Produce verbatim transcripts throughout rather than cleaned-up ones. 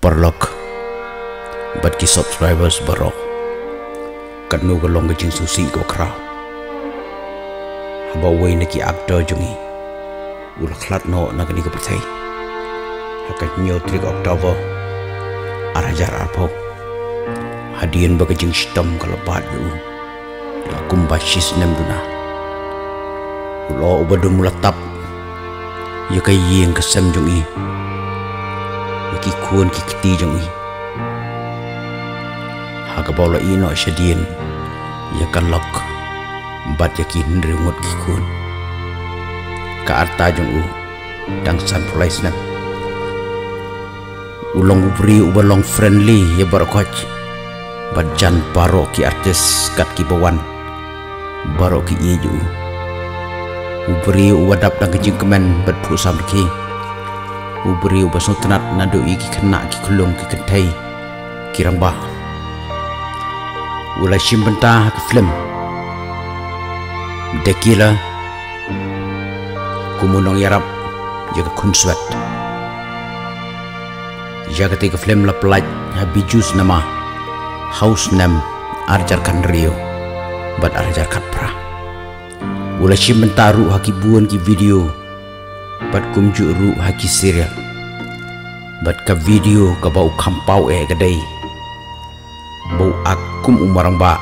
Paralok bad ki subscribers baroh, katno ka long ka jingsngewsih kaba khraw haba uwei na ki actor jong ngi u la khlad noh na kane ka pyrthei ha ka hynñiew tarik October ar hajar arphew, hadien ba ka jingshitom ka la bat ïa u la kumba shi snem duna. U lyoh uba dum u la tap ïa ka ïing ka sem jong ngi, ïa ki khun ki kti jong ngi, ha kaba u la ïeh noh shadien ïa ka lok bad ïa ki hynriew ngut ki khun. Ka rta jong u dang sanphew lai snem. U long u briew uba long friendly ïa baroh khoit bad jan baroh ki artist kat kiba wan, baroh ki ïeit ïa u. U briew uba dap da ka jingkmen bad phuh samrkhie. U briew uba sngewtynnat naduh ïa ki khynnah ki khyllung ki kynthei ki rangbah. U la shim bynta ha ka film The Killer kum u nongïarap ïa ka khunswet. Ïa katei ka film la pyllait ha Bijou Cinema ha u snem ar hajar khathynriew bad ar hajar khatphra. U la shim bynta ruh ha ki bun ki video bad kumjuh ruh ha ki serial. Bad ka video kaba u kham paw eh ka dei ba u ak kum u marangbah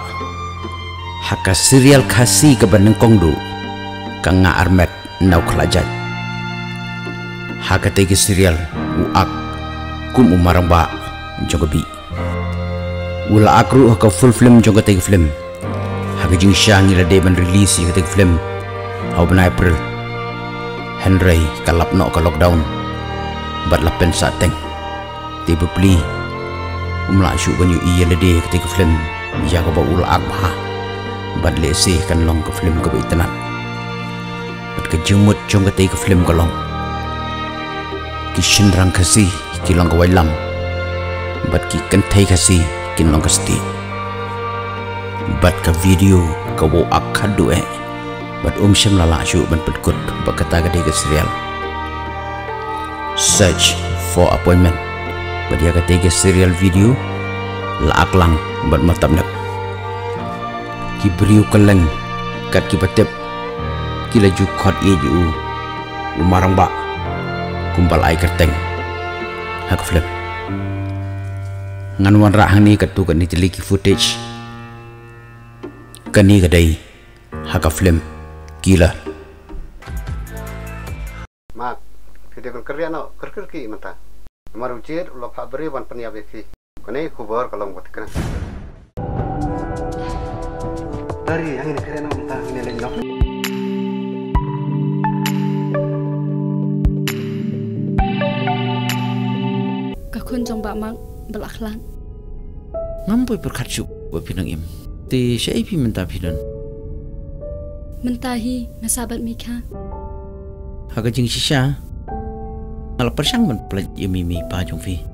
ha ka serial Khasi kaba nyngkong duh, ka Nga Armet Na U Khlajait. Ha katei ka serial u ak kum u marangbah jong ka Bih. U la ak ruh ha ka full film jong katei ka film. Ha ka jingshisha ngi la dei ban release ïa katei ka film ha u bnai April, hynrei ka lap noh ka lockdown bad la pynsah teng. Te bapli um lah shuh ban ïohi ïa lade ha katei ka film ïa kaba u la ak bha, bad lehse kan long ka film kaba itynnat. Bad ka jingmut jong katei ka film ka long, ki shynrang Khasi ki long ka waitlam bad ki kynthei Khasi kin long ka stieh. Bad ka video kaba u ak khadduh eh bad um shym la lah shuh ban pynkut ba kata ka dei ka serial Search for Appointment. Bad ïa katei ka serial video la ak lang bad martabnep. Ki briew kylleng kat kiba tip ki la ju khot ïeit ïa u, u marangbah, kumba la ai kyrteng ha ka film. Ngan wanrah hangne katto katne tylli ki footage. Kane ka dei ha ka film Killer. Mak, phi dei ban kyrkhu noh, kyrkhu ki mynta. Namar u jied u la phah briew ban pynïap ïa phi. Kane khubor ka long ba thikna. Dari, hangne kyrkhu noh mynta, hangne leit noh. Ka khun jong Bah Mak ba la khlad. Ngam poi pyrkhat shuh ba phi nang im. Te shaei phi mynta phi don? Mynta hi nga sah bad Mikha. Ha ka jingshisha nga la pyrshang ban pynlait ïa mei mei pa jong phi.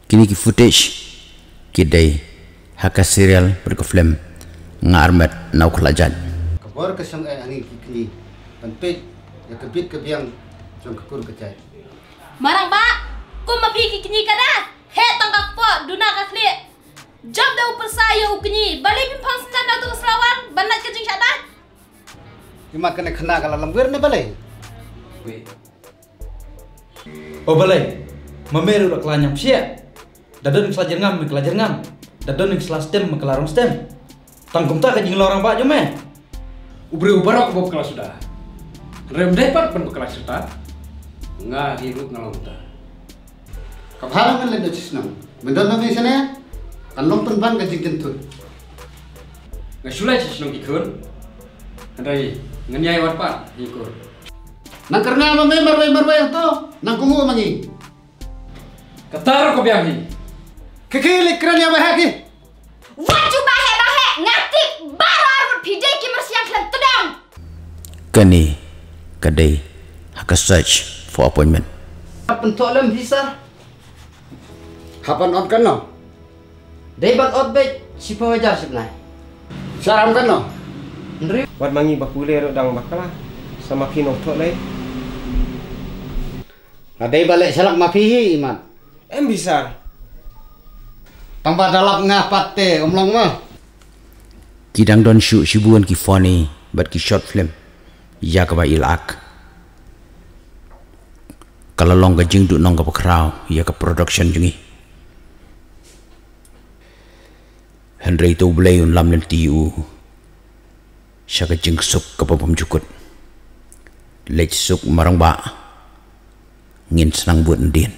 Kine ki footage ki dei ha ka serial bad ka film Nga Armet Na U Khlajait. Ka bor ka shong eh ha ngi ki kñi ban peit ïa ka bit ka biang jong ka kur ka jait. Marangbah, kum ma phi ki kñi ka da heh tang ka kpoh duna ka khlieh. Jop da u pyrsa ïa u kñi, balei phim phong syndon da u sla wan ban lait ka jingshah dait? Ki mat kane khynnah ka la lam wir ne balei? O balei, ma me ruh la kla ñiam shiah. Da don ki sla jyrngam me kla jyrngam. Da don ki sla stem me kla rong stem. Tang kumta ka jinglong rangbah jong me. U briew baroh uba bakla suda. Hynrei ym dei pat ban bakla suda. Nga hi ruh nga long kumta. Ka bha ngan leit noh shisnong. Men don noh me shane kan long pynban ka jingkynthut. Nga shu leit shisnong ki khun. Hynrei ngan ïai wan pat hi kur. Nang kyrngah ma me marwei marwei hangto, nang kohnguh ma ngi. Kata ruh ka biang hi. Ki ki leit kren ïa me ha ki. Kane ka dei ha ka search for appointment. Pyntok lem phi sir. Hapan ot kano? Dei ban ot bej shiphew hajar shipnai. Saram kano? Hynriew. Wat mangi ba pule ro dang bakla. Sama phi nong thok lei. Nga dei ba leh shalak ma phi hi imat. Em phi sir. Tang ba dalap nga pat te um long ma. Ki dang don shuh shibun ki funny bad ki short film ïa kaba i la ak. Ka la long ka jingduhnong kaba khraw ïa ka production jong ngi. Hynrei to U Blei un lam lynti u sha ka jingsuk kaba bym jukut. Leit suk marang ba ngin snang bud ndin.